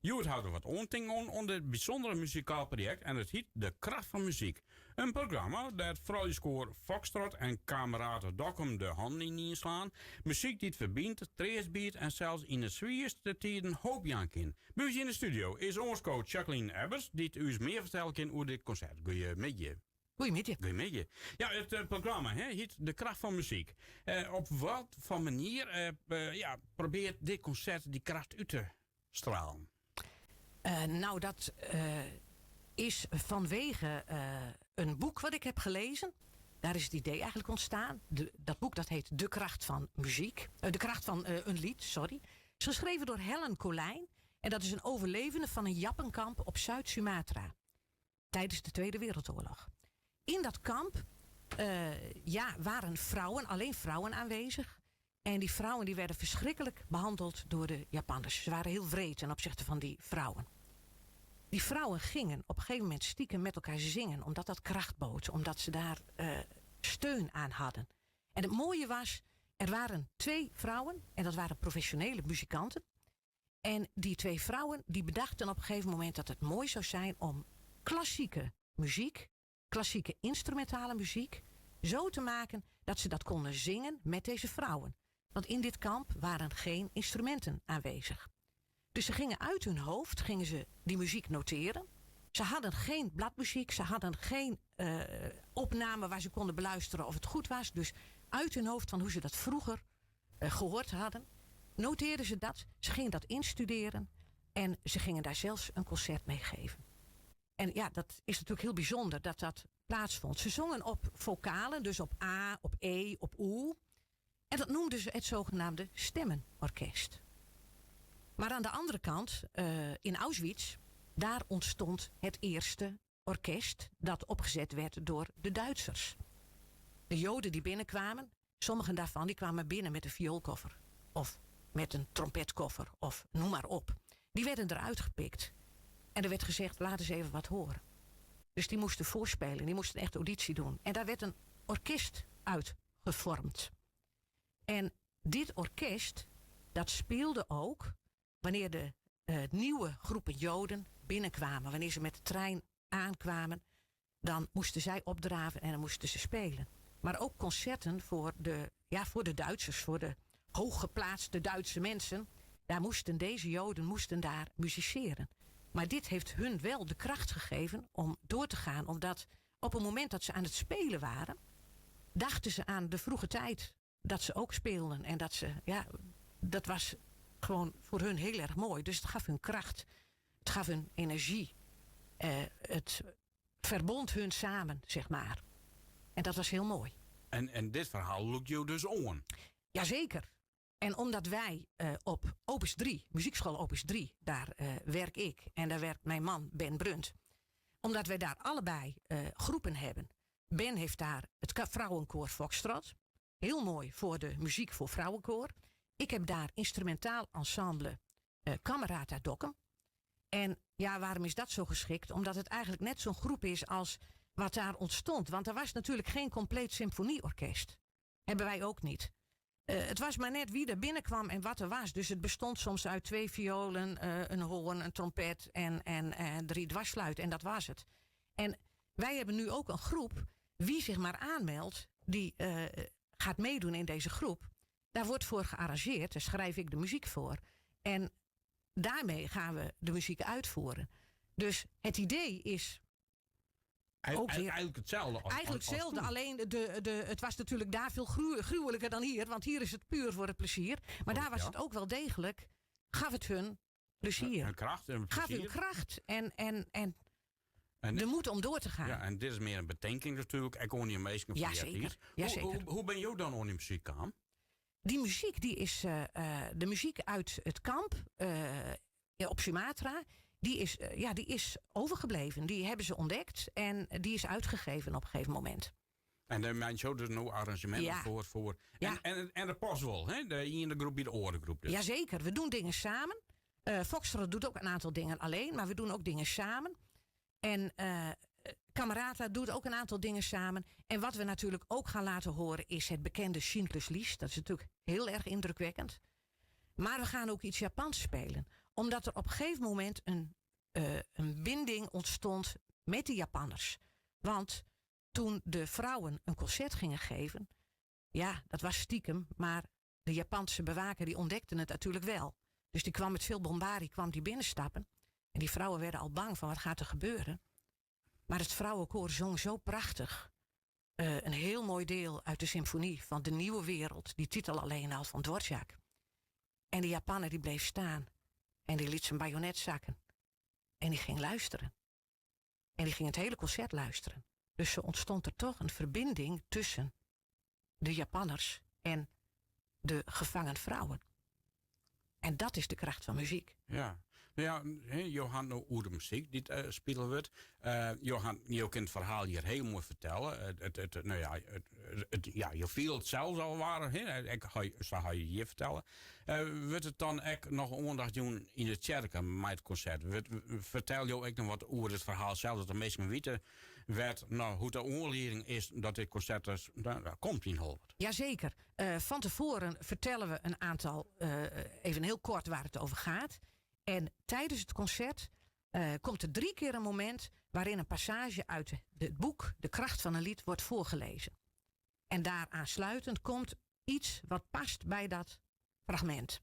Hjoed hawwe we wat oantinken oan oan dit bysûndere muzikaal projekt en it hyt De Kracht fan Muzyk. In programma dêr't frouljuskoar Foxtrot en Camerata Dokkum de hannen ynien slaan. Muzyk dy't ferbynt, treast biedt en sels yn de swierste tiden hoop jaan kin. By ús yn de studio is oanskood Jacqueline Ebbers dy't ús mear fertelle kin oer dit konsert. Goeiemiddei. Goeiemiddei. Goeiemiddei. Ja, it eh, programma hè, hyt De Kracht fan Muzyk. Eh, op wat foar manier eh, ja, probearret dit konsert dy kracht út te stralen? Nou, dat is fanwege in boek wat ik heb gelezen. Daar is het idee eigenlijk ontstaan. Dat boek dat heet De Kracht van Muziek. De Kracht van een Lied, sorry. Is geschreven door Helen Colijn. En dat is een overlevende van een Jappenkamp op Zuid-Sumatra tijdens de Tweede Wereldoorlog. In dat kamp ja, waren vrouwen, alleen vrouwen aanwezig. En die vrouwen die werden verschrikkelijk behandeld door de Japanners. Ze waren heel wreed ten opzichte van die vrouwen. Die vrouwen gingen op een gegeven moment stiekem met elkaar zingen, omdat dat kracht bood, omdat ze daar steun aan hadden. En het mooie was, er waren twee vrouwen, en dat waren professionele muzikanten. En die twee vrouwen die bedachten op een gegeven moment dat het mooi zou zijn om klassieke muziek, klassieke instrumentale muziek, zo te maken dat ze dat konden zingen met deze vrouwen. Want in dit kamp waren geen instrumenten aanwezig. Dus ze gingen uit hun hoofd, gingen ze die muziek noteren. Ze hadden geen bladmuziek, ze hadden geen opname waar ze konden beluisteren of het goed was. Dus uit hun hoofd van hoe ze dat vroeger gehoord hadden, noteerden ze dat. Ze gingen dat instuderen en ze gingen daar zelfs een concert mee geven. En ja, dat is natuurlijk heel bijzonder dat dat plaatsvond. Ze zongen op vocalen, dus op A, op E, op Oe. En dat noemden ze het zogenaamde stemmenorkest. Maar aan de andere kant, in Auschwitz, daar ontstond het eerste orkest dat opgezet werd door de Duitsers. De Joden die binnenkwamen, sommigen daarvan die kwamen binnen met een vioolkoffer of met een trompetkoffer of noem maar op. Die werden eruit gepikt. En er werd gezegd, laat eens even wat horen. Dus die moesten voorspelen, die moesten echt auditie doen. En daar werd een orkest uit gevormd. En dit orkest, dat speelde ook wanneer de nieuwe groepen Joden binnenkwamen. Wanneer ze met de trein aankwamen, dan moesten zij opdraven en dan moesten ze spelen. Maar ook concerten voor de, ja, voor de Duitsers, voor de hooggeplaatste Duitse mensen. Daar moesten deze Joden moesten daar musiceren. Maar dit heeft hun wel de kracht gegeven om door te gaan. Omdat op het moment dat ze aan het spelen waren, dachten ze aan de vroege tijd dat ze ook speelden. En dat ze, ja, dat was gewoon voor hun heel erg mooi. Dus het gaf hun kracht. Het gaf hun energie. Het verbond hun samen, zeg maar. En dat was heel mooi. En dit verhaal lûkt jo dus oan? Jazeker. En omdat wij op Opus 3, muziekschool Opus 3, daar werk ik en daar werkt mijn man Ben Brunt. Omdat wij daar allebei groepen hebben. Ben heeft daar het vrouwenkoor Foxtrot. Heel mooi voor de muziek voor vrouwenkoor. Ik heb daar instrumentaal ensemble Camerata Dokkum. En ja, waarom is dat zo geschikt? Omdat het eigenlijk net zo'n groep is als wat daar ontstond. Want er was natuurlijk geen compleet symfonieorkest. Hebben wij ook niet. Het was maar net wie er binnenkwam en wat er was. Dus het bestond soms uit 2 violen, een hoorn, een trompet en 3 dwarsfluiten. En dat was het. En wij hebben nu ook een groep. Wie zich maar aanmeldt, die gaat meedoen in deze groep. Daar wordt voor gearrangeerd, daar schrijf ik de muziek voor. En daarmee gaan we de muziek uitvoeren. Dus het idee is ook weer Eigenlijk hetzelfde Eigenlijk als hetzelfde, toen. alleen het was natuurlijk daar veel gruwelijker dan hier. Want hier is het puur voor het plezier. Maar daar was het ook wel degelijk. Gaf het hun plezier. Hun kracht en Gaf hun plezier. kracht en de moed om door te gaan. Ja, en dit is meer een bedenking natuurlijk. Ik hoor niet meestal van die artiest. Hoe ben jij dan aan die muziek gekomen? Die muziek, die is de muziek uit het kamp op Sumatra, die is overgebleven. Die hebben ze ontdekt en die is uitgegeven op een gegeven moment. En daar mijn zo dus nog arrangementen voor. En dat past wel, hè? De ene groep bij de andere groep dus. Jazeker, we doen dingen samen. Foxtrot doet ook een aantal dingen alleen, maar we doen ook dingen samen. En Camerata doet ook een aantal dingen samen. En wat we natuurlijk ook gaan laten horen is het bekende Schindler's List. Dat is natuurlijk heel erg indrukwekkend. Maar we gaan ook iets Japans spelen. Omdat er op een gegeven moment een binding ontstond met de Japanners. Want toen de vrouwen een concert gingen geven, ja, dat was stiekem, maar de Japanse bewaker die ontdekte het natuurlijk wel. Dus die kwam met veel bombarie kwam die binnenstappen. En die vrouwen werden al bang van wat gaat er gebeuren. Maar het vrouwenkoor zong zo prachtig. Een heel mooi deel uit de symfonie van De Nieuwe Wereld. Die titel alleen al van Dvorak. En de Japanner die bleef staan. En die liet zijn bajonet zakken. En die ging luisteren. En die ging het hele concert luisteren. Dus zo ontstond er toch een verbinding tussen de Japanners en de gevangen vrouwen. En dat is de kracht van muziek. Ja. Nou ja, Johan, nou, hoe de muziek die spelen wordt. Johan, je kunt het verhaal hier heel mooi vertellen. Het, nou ja, het, ja, je viel het zelfs al waren. Hè? Ik ga je, zo ga je hier vertellen. Wordt het dan ook nog aandacht doen in de kerk met het concert? Vertel je ook nog wat over het verhaal zelf, dat de meesten weten werd, nou, hoe de oorlering is dat dit concert dus, nou, daar komt in Holwerd. Jazeker. Van tevoren vertellen we een aantal, even heel kort waar het over gaat. En tijdens het concert komt er 3 keer een moment waarin een passage uit het boek De Kracht van een Lied wordt voorgelezen. En daar aansluitend komt iets wat past bij dat fragment.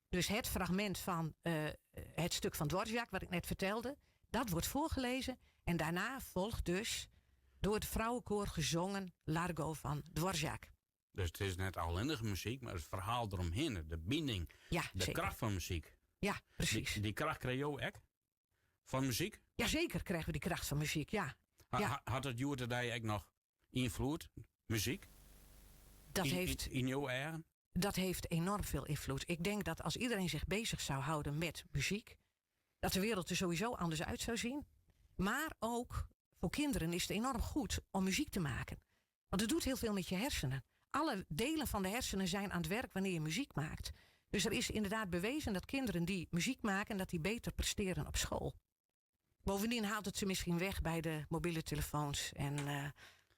Dus het fragment van het stuk van Dvorak, wat ik net vertelde, dat wordt voorgelezen. En daarna volgt dus door het vrouwenkoor gezongen Largo van Dvorak. Dus het is net alleen de muziek, maar het verhaal eromheen, de binding, de kracht van muziek. Ja, precies. Die kracht krijg je ook van muziek? Jazeker krijgen we die kracht van muziek, ja. Had het Joerde ook nog invloed, muziek? In jouw eigen? Dat heeft enorm veel invloed. Ik denk dat als iedereen zich bezig zou houden met muziek, dat de wereld er sowieso anders uit zou zien. Maar ook voor kinderen is het enorm goed om muziek te maken. Want het doet heel veel met je hersenen. Alle delen van de hersenen zijn aan het werk wanneer je muziek maakt. Dus er is inderdaad bewezen dat kinderen die muziek maken, dat die beter presteren op school. Bovendien haalt het ze misschien weg bij de mobiele telefoons en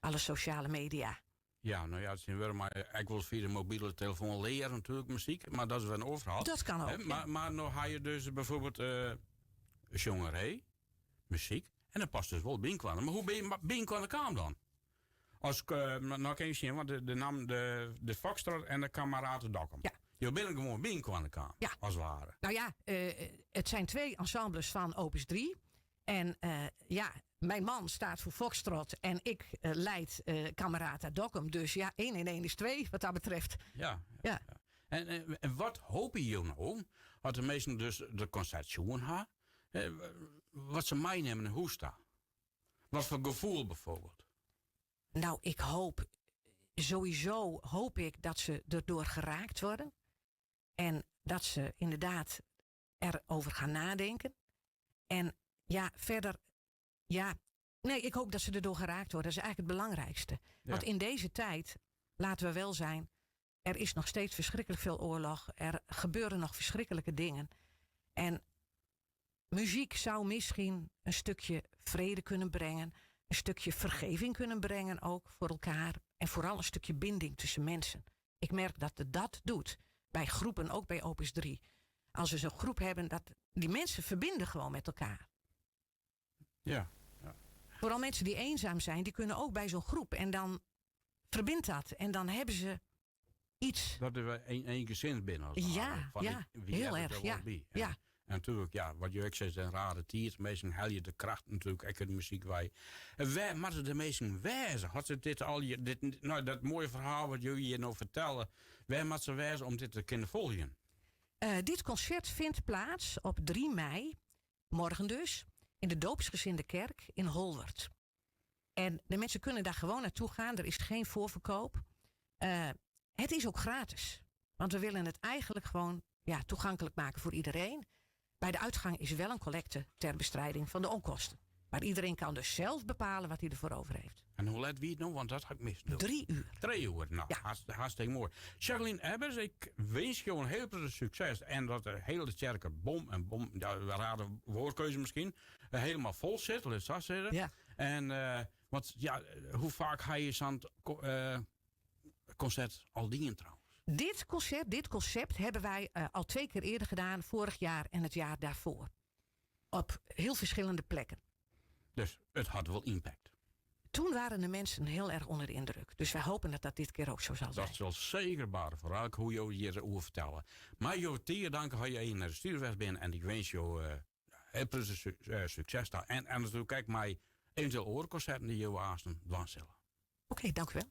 alle sociale media. Ja, nou ja, het is wel, maar ik wil via de mobiele telefoon leren natuurlijk muziek, maar dat is wel een overhaal. Dat kan ook, Hè, ja. maar nou ga je dus bijvoorbeeld jongerij, muziek, en dat past dus wel binnenkwam. Maar hoe ben je binnenkwam de kamer dan? Als ik nou kan je zien, want de naam de Foxtrot en de Kameraden Dokkum. Je bent gewoon binnenkwam de kamer, als het ware. Nou ja, het zijn 2 ensembles van Opus 3. En mijn man staat voor Foxtrot en ik leid Camerata Dokkum. Dus 1 en 1 is 2 wat dat betreft. En wat hoop je nou, als de meesten dus de concertzoen hebben, wat ze meenemen en hoe staat? Wat voor gevoel bijvoorbeeld? Nou, ik hoop, sowieso hoop ik dat ze erdoor geraakt worden. En dat ze inderdaad erover gaan nadenken. En ja, verder, ja, nee, ik hoop dat ze erdoor geraakt worden. Dat is eigenlijk het belangrijkste. Want in deze tijd, laten we wel zijn, er is nog steeds verschrikkelijk veel oorlog. Er gebeuren nog verschrikkelijke dingen. En muziek zou misschien een stukje vrede kunnen brengen. Een stukje vergeving kunnen brengen ook voor elkaar. En vooral een stukje binding tussen mensen. Ik merk dat het dat doet. Bij groepen, ook bij Opus 3. Als we zo'n groep hebben, dat die mensen verbinden gewoon met elkaar. Ja. Vooral mensen die eenzaam zijn, die kunnen ook bij zo'n groep. En dan verbindt dat. En dan hebben ze iets. Dat er één gezin binnen als het ware. Van wie Heel hebben erg, er wel ja. bij? En natuurlijk, wat je ook zegt, een rare tiert. Meestal haal je de kracht natuurlijk, ook in de muziek wij. En wij, maar ze de meesten wijzen. Had ze dit al, je, dit, nou, dat mooie verhaal wat jullie hier nou vertellen. Wij moeten ze wijzen om dit te kunnen volgen. Dit concert vindt plaats op 3 mei, morgen dus, in de Doopsgezinde Kerk in Holwerd. En de mensen kunnen daar gewoon naartoe gaan. Er is geen voorverkoop. Het is ook gratis. Want we willen het eigenlijk gewoon toegankelijk maken voor iedereen. Bij de uitgang is wel een collecte ter bestrijding van de onkosten. Maar iedereen kan dus zelf bepalen wat hij ervoor over heeft. En hoe laat wie het nou? Want dat ga ik missen. 3 uur. 3 uur, nou, hartstikke mooi. Jacqueline Ebbers, ik wens je een heel veel succes. En dat de hele kerk bom en bom, ja, we raden woordkeuze misschien, helemaal vol zit, laat dat zitten. En want ja, hoe vaak ga je zo'n concert al dingen trouwens? Dit concert, dit concept hebben wij al twee keer eerder gedaan, vorig jaar en het jaar daarvoor. Op heel verschillende plekken. Dus it hat wol impact. Toen waren de mensen heel erg onder de indruk. Dus wij hopen dat dat dit keer ook zo zal zijn. Dat sil seker barre, foaral ek hoe't jo hjir oer fertelle. Mei jo tige dank dat jo hjir nei de studio west binne en ik winskje jo hiel folle sukses ta. En natuerlik ek mei eventueel oare konserten dy't jo aansten dwaan sille. Oké, dank u wel.